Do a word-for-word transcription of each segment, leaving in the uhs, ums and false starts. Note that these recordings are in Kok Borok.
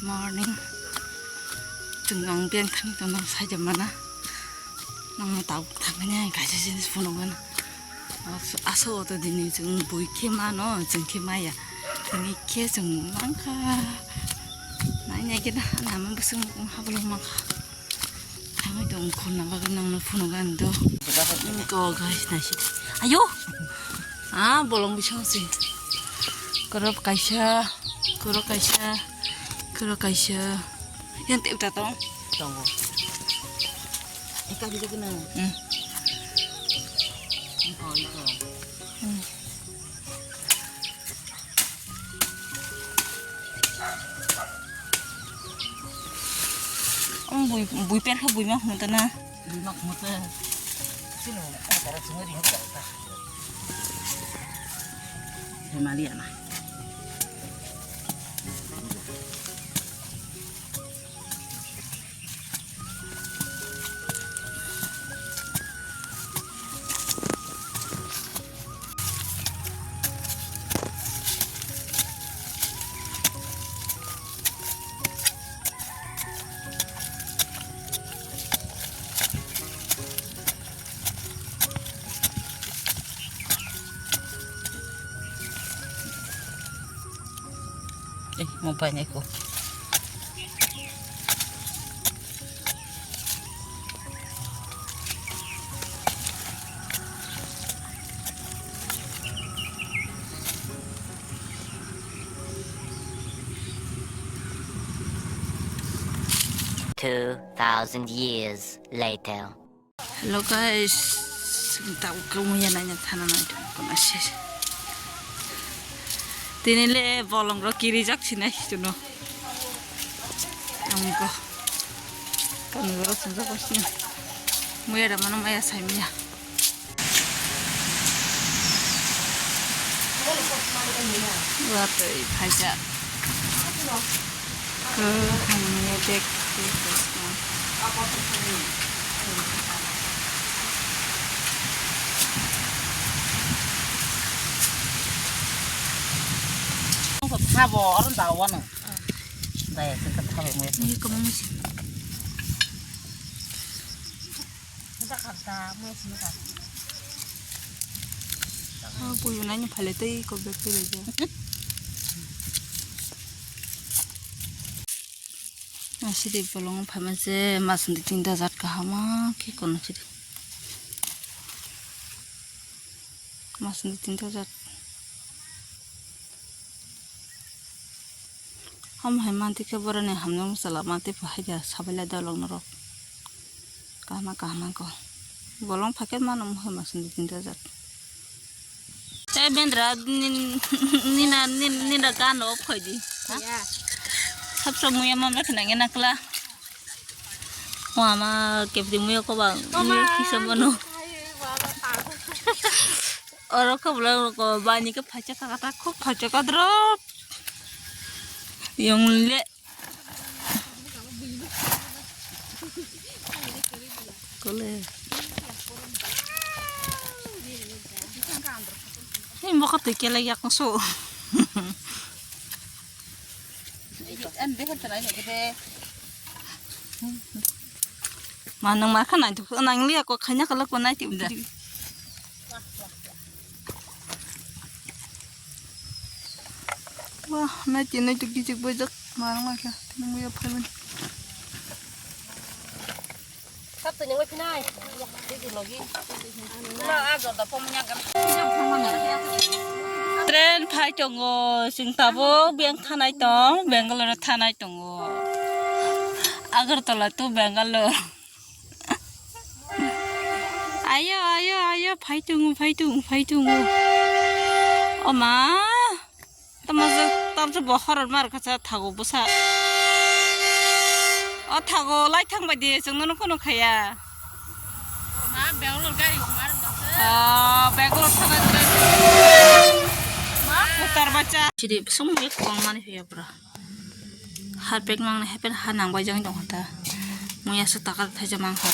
Morning. Chwng ang beng thangwi tongno saida mana. Nangno tabuk thangmani ang kaisa jinis phunukmano. Aso, aso auto dini chwng bui khe mano, chwng khe maya. Tini khe chwng mangkha. Nai nai khe da, nama bwswng habulwng mangkha. Thangwi tong khorna bagwi nangno phunukgani do. Ko guys, naisidi. Ayo! Ah, bolong bising si. Korok kaisa, korok kaisa, korok kaisa. Yang tip ta tong? Tongo. Eka bisa kena. Hmm. Iko, iko. Hmm. Ang bui, bui per kha bui ma khum ta na. Bui ma khum ta. Sino, ang tara sungari hok ta. Hemali ana. Eh, mo painai ko. Two thousand years later. Hello guys, tau kau muya nanya thana nai tong kono se. Tini le bolong ro kiri jak sinai tuno. Ang ko. Kan ro sung jak sini. Muya da mana maya sai muya. Watwi phaijak. Kwkhwrangni bag twi kwchwng. Sabo oro da wano. Daya se ka thabo mo. Ni ko mo si. Ah, buyu nani phale tei ko bag twi lai ja. Asidi bolong phaima se mas di tinta jat kahama ki kono sidi. Mas di tinta jat. Ham hai manti khe boroni hamjak bwsala manti pha hai da sabai lai da lok norok. Kahma kahma ko. Bolong phai khe mano mohai masung di tinta jat. Te bendra nin-, nina, nin-, nina gan off khai di. Ha? Ya. Sab sab muya mamra khna ngena kla. Mama kepri muya ko ba. Mama. Muya kisa mano. Oro khe bwlai rok bani khe phacha kha kata khub phacha kha drop. Yong le. Kole. Ni mokha twi kelai yak so. Ma nang ma kha nai tu nang liya ko khanya kala ko nai ti. Wah, nai ti nai tu kijik bojak ma nang ma kha nang ya phai. Sab tini wai phinai. Tini logi. Ma a jor da pom nyang kan. Train phai tongo, chwng tabuk beng thanai tong, Bangalore thanai tongo. Agartala to Bangalore. Ayo, ayo, ayo, phai tongo, phai tongo, phai tongo. O ma. Tamo je, tamo je bo horor mar kha cha thago bwsa. O thago lai thang bai di, chwng nono phone khaya. Ma, Bangalore gari mar bwsa. Ah, Bangalore thana jira. Ma, putar bacha. Chiri sum ye kong mani hoya pura. Har pek mang ne hepen ha nang bai jang dong ta. Muya sa takar thaja mang kha.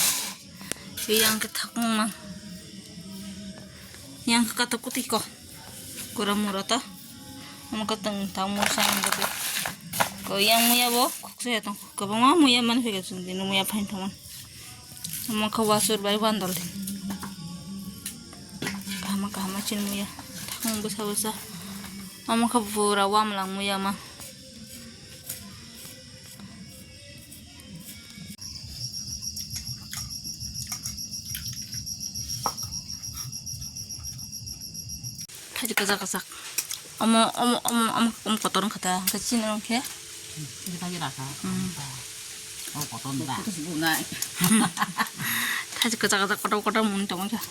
Yang ke thak mang. Yang kata kuti ko. Kura mura ta. Omo kwtwng tang mursa ang bwtwi. Ko yang muya bo khuksa ya tong. Kwbangma muya man phika chwng dino muya phain tongman. Omo kha wasur bai wandol di. Kahama kahama chin muya. Thakung bwsa bwsa. Omo kha pura wamlang muya ma. Thaji kwchak kwchak. Omo, omo, omo, omo, omo kotor wngkha ta, hwnkhe chini wngkhe. Chini thaji rakha. Hmm. Oh, kotor da. Thaji kwchak kwchak, kotor kotor mung tongkha.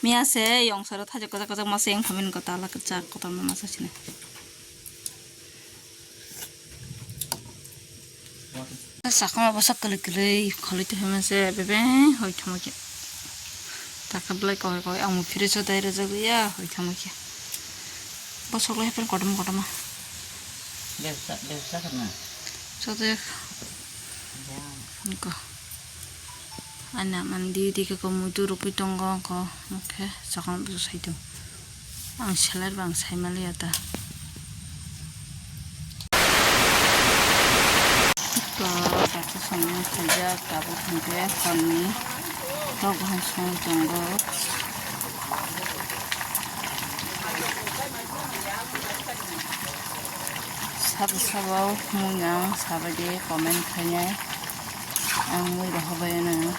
Miya se yong saro thaji kwchak kwchak masa yang phamin kota la kwchak kotor masa sini. Sakma bwsa kwlwi kwlwi kholwi tongmani se bebeng hoi thangma khe. Taka belai koi koi ang fridge o dai rwjak ya hoi thangma khe. Bosok lai happen kotom kotom. Bebsa, bebsa kana. Sodek. Ya. Niko. Ana man di di ke ko muitu rukui tongo ko mokhe sakon busu saitung. Ang seler bang sai maliya ta. To kaisa samung khaijak tabuk hinkhe horni tok buhan song tongo. Sabo sabo mui ang sabaidi comment khainai ang mui rohobai nang.